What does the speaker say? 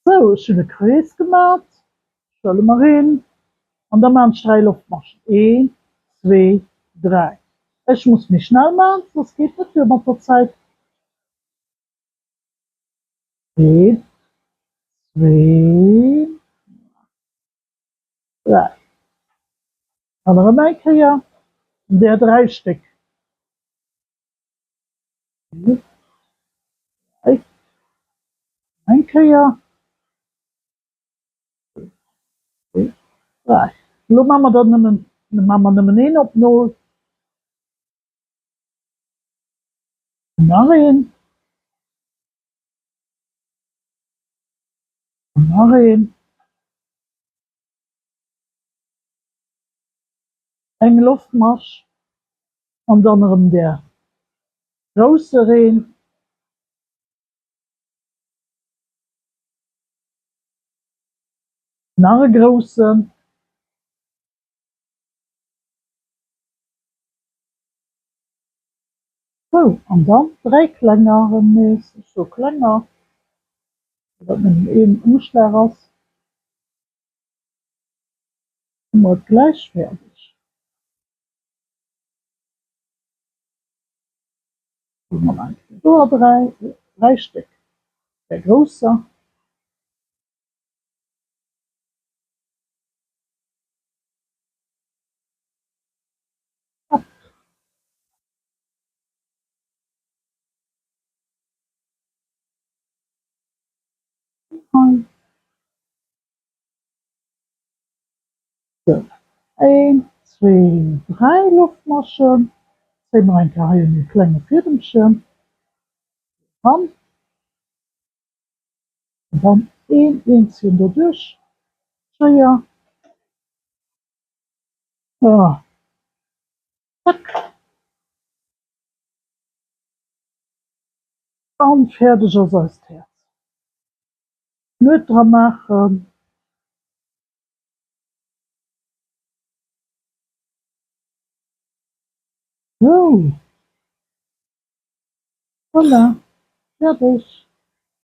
Sou, ech hunn e Krees gemat, ech huele mer een an da maan ech 3 Loftmaschen, een, zwee, 3. Ech muss méi schnell maan, soss geet net duer mat der Zäit. Een, zwee, 3. An erëm eng Kéier där 3 Stéck. Eng Kéier. Elo maache mer der nëmmen, maache mer nëmmen een op d'Nol. Nach een. Nach een. Eng Loftmasch an dann erëm där grousser een. Nach e groussen. Sou, an dann 3 klenger erëm nees. Ech soe klenger, well dat nëmmen een Ëmschlag ass. Hu mer et gläich fäerdeg. Hu mer nach eng Kéier do 3, 3 Stéck där grousser. Hopp. Hei. Sou, een, zwee, dräi Loftmaschen. Zéie mer eng Kéier hei un e klenge Fiedemchen eran. An dann een eenzegen doduerch d'Schéier. Ah. Zack. An fäerdeg ass eist Häerz. Knuet dra maachen. Sou. Voilà, fäerdeg.